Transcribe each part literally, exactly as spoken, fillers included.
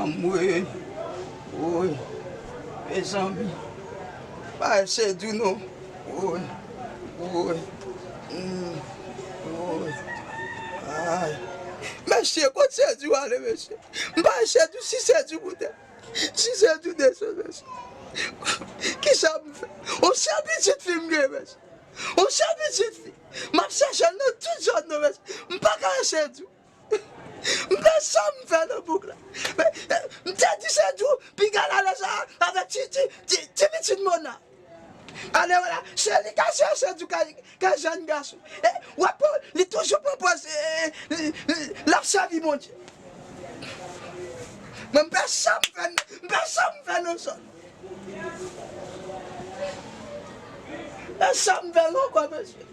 Woy, woy, mezanmi, pa eseye di non. Woy, woy, mm, woy, ay. Mesye, kot Seydi w ale, mesye? M pa Seydi, si Seydi poutèt. Si Seydi desann, mesye. Kisa m fè? On sèl pitit fi m gen, mesye. On sèl pitit fi. M ap chèche l nan tout zòn nan, mesye. M pa ka Seydi. M pa sa m fè nan bouk la. Men, eh, m te di Seydi piga l alèz avèk ti, ti, ti, ti pitit Mona. Ale wè la, se li ka chèche di kay, kay jèn gason. E, w ap, li toujou pran pòz, e, li, li, l ap sèvi Bondye. Men m pa sa m fè, m pa sa m fè nan zòn. E sa m fè ankò, mesye.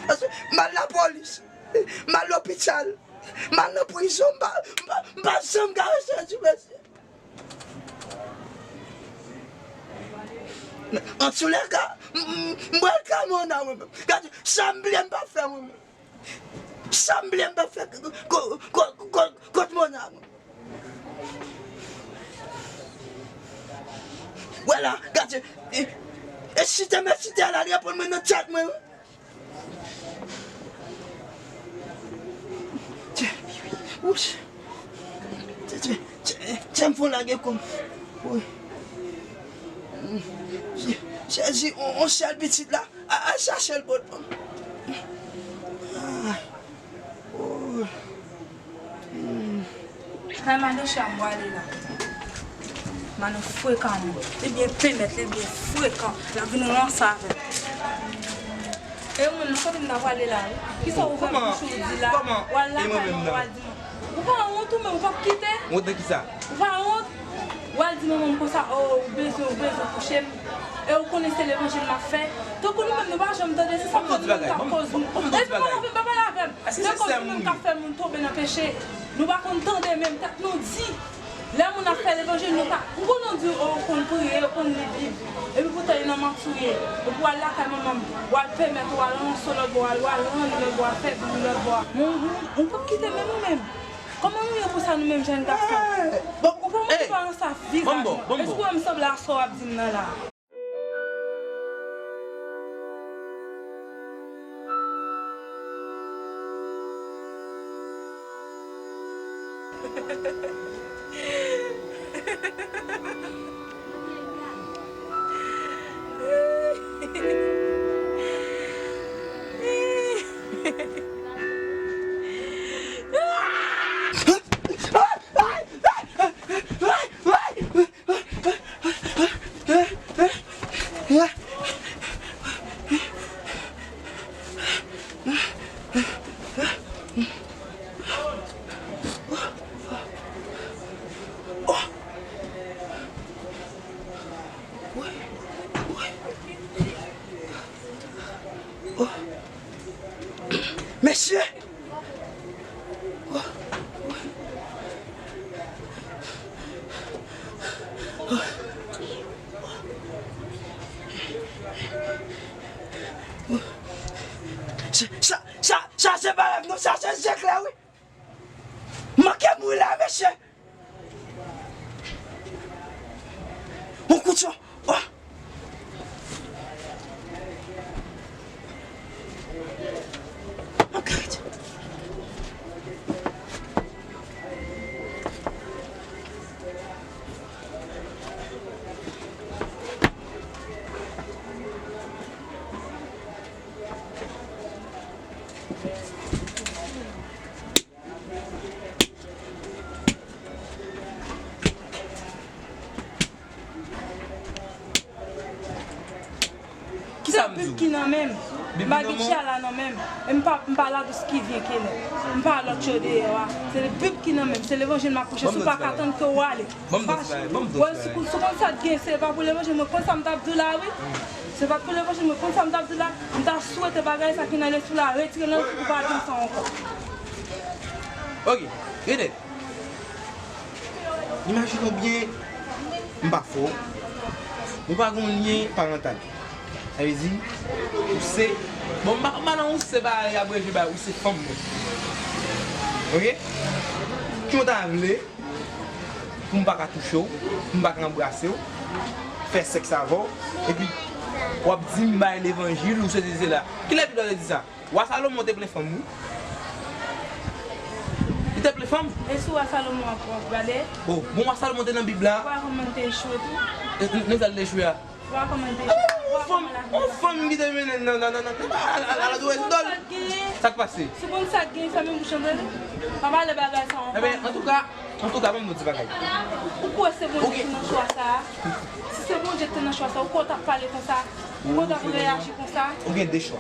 Paske m al lapolis, m al lopital, m al nan prizon, m pa, m pa, m pa janm ka Seydi, mesye. Antoulèka, m, m, m pral ka Mona mwen menm. Gade, sa m bliye m pa fè mwen menm. Sa m bliye m pa fè ko-, ko-, ko-, ko-, kot Mona mwen. Wè la, gade, e, e si te mèt si te ala, li reponn mwen nan tchèt mwen, wi. Tchè, wouch. Tchè, tchè, tchè, tchè, m fon lage kò m. Wi. Sezi, on, on sèl pitit la. A, a, chache l bòt mwen. Ah. Oh. Hmm. Kay Madocha m pwale la. Madan frekan non. Li byen pemèt, li byen frekan. L ap vin ranse avè m. E ou menm, nan kote m ta pwale la, wi. Kisa ou fè bouch ou di la? W al lakay mwen, w al di mwen. Ou pa wont ou menm, ou p ap kite? Wont nan kisa? Ou pa wont? W al di manman m konsa, o, ou bezwen, ou bezwen kouche m. E ou konnen se levanjil m ap fè. Tankou nou menm, nou pa janm tande, se sa k fè nou menm k ap koz nou. Epi pa pale avè m, pa pale avè m. Se koz nou menm k ap fè moun tonbe nan peche. Nou pa konn tande menm, tèt nou di. Lè moun ap fè levanjil, nou ka, ou konn di, o, ou konn priye, ou konn li Bib. Epi poutan e nan manti w ye. Epi w al lakay manman m, w al pèmèt, w al ranse lòt bò, w al, w al ranni lòt bò, w al fè bri lòt bò. Men ou, ou p ap kite menm ou menm. Kòman nou ye konsa nou menm jèn gason? Ou pa wè diferans sa vizaj mwen? Èske w wè m sanble a sa w ap di m nan la? Mesye! Sa, sa, sa, sa se pa rèv non, sa se zeklè wi. Manke mouri la, mesye. Yon kout son. Oh. Manke rete. Kisa m di w? Bib ki nan men m. M pa gen tchala nan men m. E m pa, m pa ladous ki vyen kenèp. M pa lòt cho deyò a. Se Bib ki nan men m. Se levanjil m ap preche. Si w pa ka tann ke w ale. Fache. Wè, si w konn sa t gen, se pa pou levanjil mwen konn sa m t ap di w la, wi. Se pa t pou levanjil mwen konn sa m t ap di w la. M ta swete bagay sa ki nan lespri la, retire nan lespri w pa di m sa ankò. Ok, rete. Imajine w byen, m pa fè w. Ou pa gen yon lyen parantal. Sa vle di, ou se, bon, m pa, m pa nan ou se pa abreje ba, ou se fanm mwen. Ok? Ki w ta vle? pou m pa ka touche w, pou m pa ka anbrase w, fè sèks avè w, epi w ap di m bay levanjil, ou sezi sela. Kilè Bib la te di sa? Wa Salomon te plen fanm, wi. Li te plen fanm. E sou Wa Salomon ap, ap gade? Bon, bon, Wa Salomon te nan Bib la. Wa kòman te echwe tou? E, e, men sa l te echwe a. Wa kòman te echwe? Wa kòman la? On fanm ki te mennen nan, nan, nan, nan, nan, al, al, al, al, al, al, sa k pase? Sou konn sa k gen, fèmen bouch an tande. Pa pale bagay sa ankò. Enben, antouka, antouka, ban m di bagay. Ou kwè se Bondye ki nan chwa sa a? Si se Bondye ki te nan chwa sa, ou kwè w t ap pale konsa? Ou kwè w t ap reyaji konsa? Ou gen de chwa.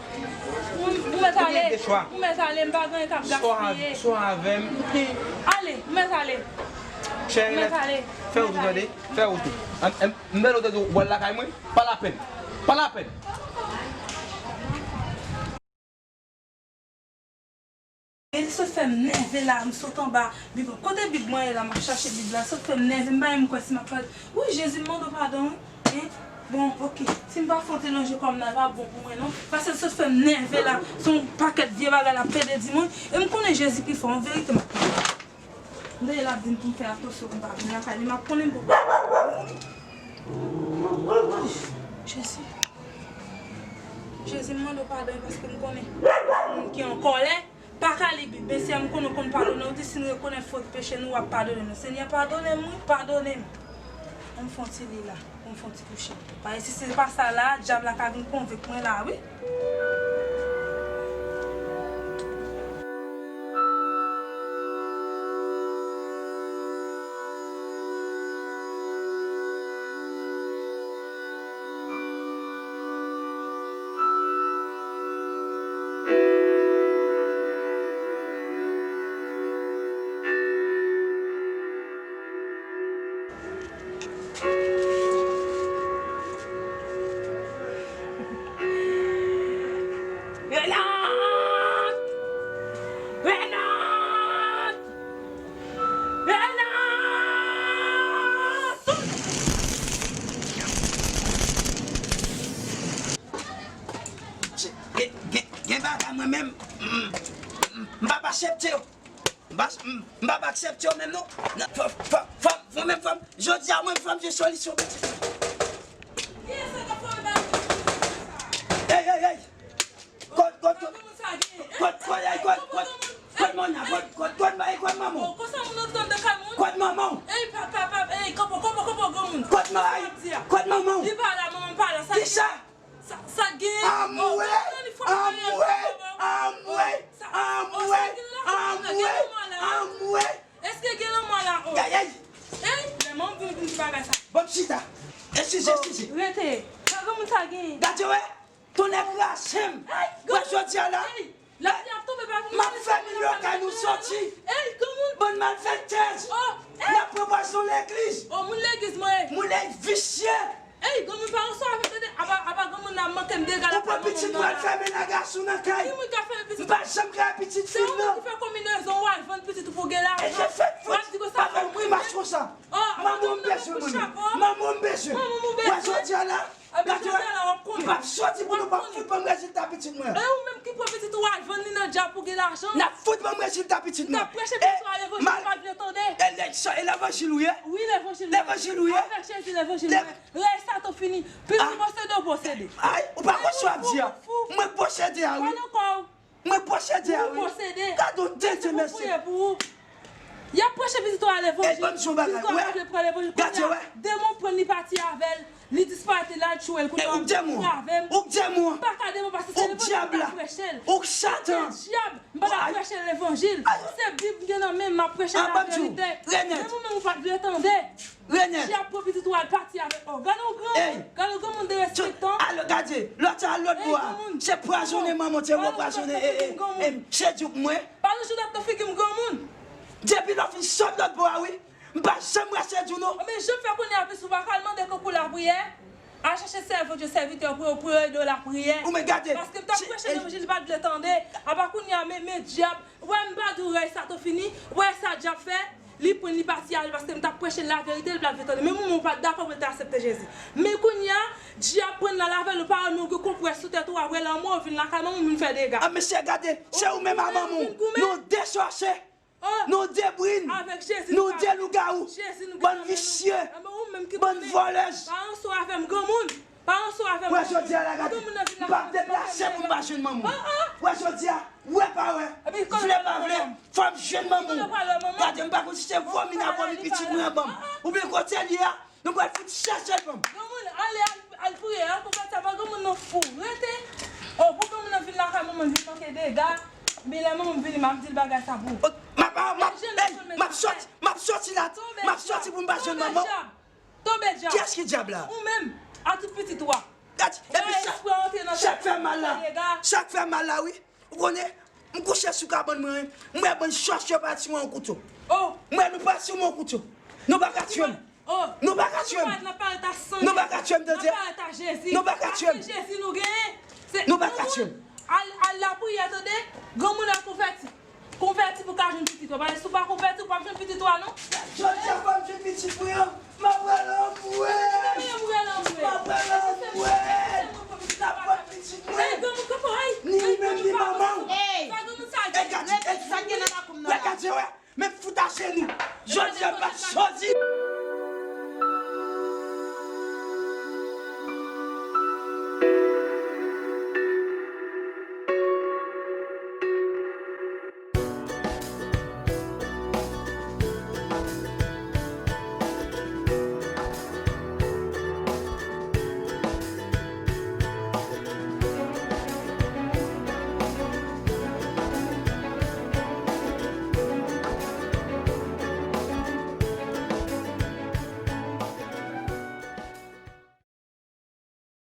Ou, ou mèt ale. Ou gen de chwa. Ou mèt ale, m pa gen anyen k ap gaspiye. Swa avè m. Ale, ou mèt ale. Chè Renèt, fè wout ou tande. Fè wout ou. M, m, m bèl ou tande, ou al lakay mwen. Pa lapenn. Pa lapenn. E li sot fè m nève la, m sot anba Bib. Kote Bib mwen ye la, m ap chache Bib la. Sot fè m nève, m pa menm kwè si m ap pale. Wi, Jezi, m mande w padon, wi. Hein? Bon, oke. Si m pa fè yon ti lonje kò m nan, l pa bon pou mwen, non. Paske l sot fè m nève la. Se yon pakèt vye bagay l ap plede di mwen. E m konnen Jezi pi fò, an verite, m ap pale. M tande l ap di m pou m fè atosyon pou m pa vin lakay li, m ap konnen m poko. Jezi. Jezi, m mande w padon paske m konnen moun ki an kòlè pa ka li Bib. Mesye, m konnen w konn padone, ou di si n rekonèt fot peche nou, w ap padone nou. Senyè, padone m, wi, padone m. An m fè yon ti li la. Pou m fè yon ti kouche. Paske si se pa sa la, dyab la ka vin konvenk mwen la, wi. Renat! Renat! Renat! Gen, gen, gen bagay mwen menm, m, m, m p ap aksepte yo. M pa, m, m p ap aksepte yo menm non. Nan, fò, fò, fò, fò, mwen menm fò m, jodi a mwen fò m jwenn solisyon pitit mwen. Ey, ey, ey. Kot, kot, kot, kot, kot, ey, kot, kot, kot manman, kot, kot, kot, ey, kot manman. Kot manman. Kot manman, ey, kot manman. Kisa? Sa, sa gen. Anmwe, anmwe, anmwe, anmwe, anmwe, anmwe. Èske gen lanmò la? Oh. Yay, yay. Ey, men mwen vin di bagay sa. Bon, chita. Eskize, eskize. Rete. Sa granmoun sa gen. Gade, wè. Tonnè kraze m. Wè, jodi a la. Lapli ap tonbe, pa vin. M ap fèmen lakay nou soti. Ey, granmoun. Bann malfektè. Oh, ey. N ap pran pwazon legliz. Oh, moun legliz mwen ye. Moun legliz visye. Ey, granmoun pa resevwa avè m tande. Apa, apa granmoun nan manke m dega lakay manman m nan la. Ou pran pitit mwen al fèmen lagè sou nan kay. Ki moun k ap fèmen pitit ou? M pa janm kay pitit fi m nan. Se ou menm ki fè konbinezon ou al vann pitit ou pou w gen lajan. E je fèt fout. W ap di konsa. Pa fè m grimas konsa. Oh, apa granmoun nan met kout chapo? Manman m bezwen mwen. Manman m ou bezwen? Wè jodi a la. Gade, m p ap soti pou nou pa fout ban m rezilta pitit mwen. E ou menm ki pran pitit ou al vann li nan dyab pou gen lajan. N ap fout ban m rezilta pitit mwen. N ap preche pitit ou a levanjil, ou pa vle tande. E levanjil ou ye? Wi, levanjil mwen. Levanjil ou ye? Avèk Jezi, levanjil mwen. Rèy Satan fini. Pitit ou posede, ou posede. Ay, ou pa konn sa w ap di a. Mwen k posede a, wi. Mwen posede a, wi. Ou posede. Gade yon tenten mesye. Y ap preche pitit ou a levanjil. Pitit ou a pa vle pran levanjil. Kounye a, demon pran li pati avè l. Li disparèt, li al tchwe l. Kounye a, ou k demon. Ou k demon. M pa ka demon paske se levanjil m t ap preche l. Ou k Satan. Se dyab. M pa t ap preche levanjil. Se Bib m gen nan men m, m ap preche laverite. Men ou menm ou pa t vle tande. Renèt. Dyab pran pitit ou al pati avèk. Oh, gade yon granmoun, gade yon granmoun derespektan. Al gade, lòt sa lòt bò a. Se pwazonnen manman w te pwazonnen, e, e, e, Sedouk mwen. Pa nan jouda t nan figi m granmoun. Depi lè w fin sot lòt bò a, wi. M pa janm wè Sedouk non. Men jan m fè kounye a, plis ou pa ka al mande konkou lapriyè. Al chache sèvant yo, sèvitè yo pou yo, pou yo ede w lapriyè. Ou men gade. Paske m t ap preche levanjil, li pa t vle tande. Apa kounye a, men, men dyab. Ou wè m pa di w rèy Satan fini. Ou wè sa dyab fè? Li pran li pati avè l paske m t ap preche l laverite, li pa t vle tande. Men manman w pa t dakò pou l te aksepte Jezi. Men kounye a, dyab pran l al avè l, ou pa wè nou gen konprès sou tèt ou, apre lanmò, ou vin lakay manman w, vin fè dega. A, mesye, gade, se ou menm a manman w. Nou de sòsye. Nou de brin. Nou de lougawou. Bann visye. Bann vòlèz. Pa ranse avè m, granmoun. Pa ranse avè m. Wè jodi a la gade. M p ap deplase pou m pa jwenn manman. Wè jodi a, wè pa wè, vle pa vle, fò m jwenn manman. Gade, m pa konn si se vòmi n a vòmi pitit mwen an ban m. Oubyen kote l ye a, nou pral fout chèche l ban m. Granmoun, ale al, al priye, al konfèt sa, pa granmoun nan fou. Rete. Oh, pou granmoun nan vin lakay manman l vin manke dega. Men lè manman m vini, m ap di l bagay sa pou ou. M ap, m ap, m ap soti, m ap soti la, m ap soti pou m pa jwenn manman. Tonbe dyab. Kiyès ki dyab la? Ou menm, a tout pitit ou a. Gad, epi sa, sa k fè mal la, sa k fè mal la, wi. Ou konnen, m kouche sou kabann mwen, wi. M wè bann chòch yo pati mwen yon kouto. M wè nou pati mwen yon kouto. Nou pa ka tiye m. Nou pa ka tiye m. Nou pa ka tiye m, tande. Nou pa ka tiye m. Nou pa ka tiye m. Al, al lapriyè, tande. Granmoun al konvèti. Konvèti pou ka jwenn pitit ou. Paske si w pa konvèti, ou p ap jwenn pitit ou a, non. Jodi a fò m jwenn pitit mwen an. M ap pran lanmwèl. M ap pran lanmwèl. M ap pran pitit mwen. Ni menm ni manman w. Ey, gade, ey, sa gen nan lakou m nan la. Wè, gade, wè. Men fout ajenou. Jodi a m p ap chwazi.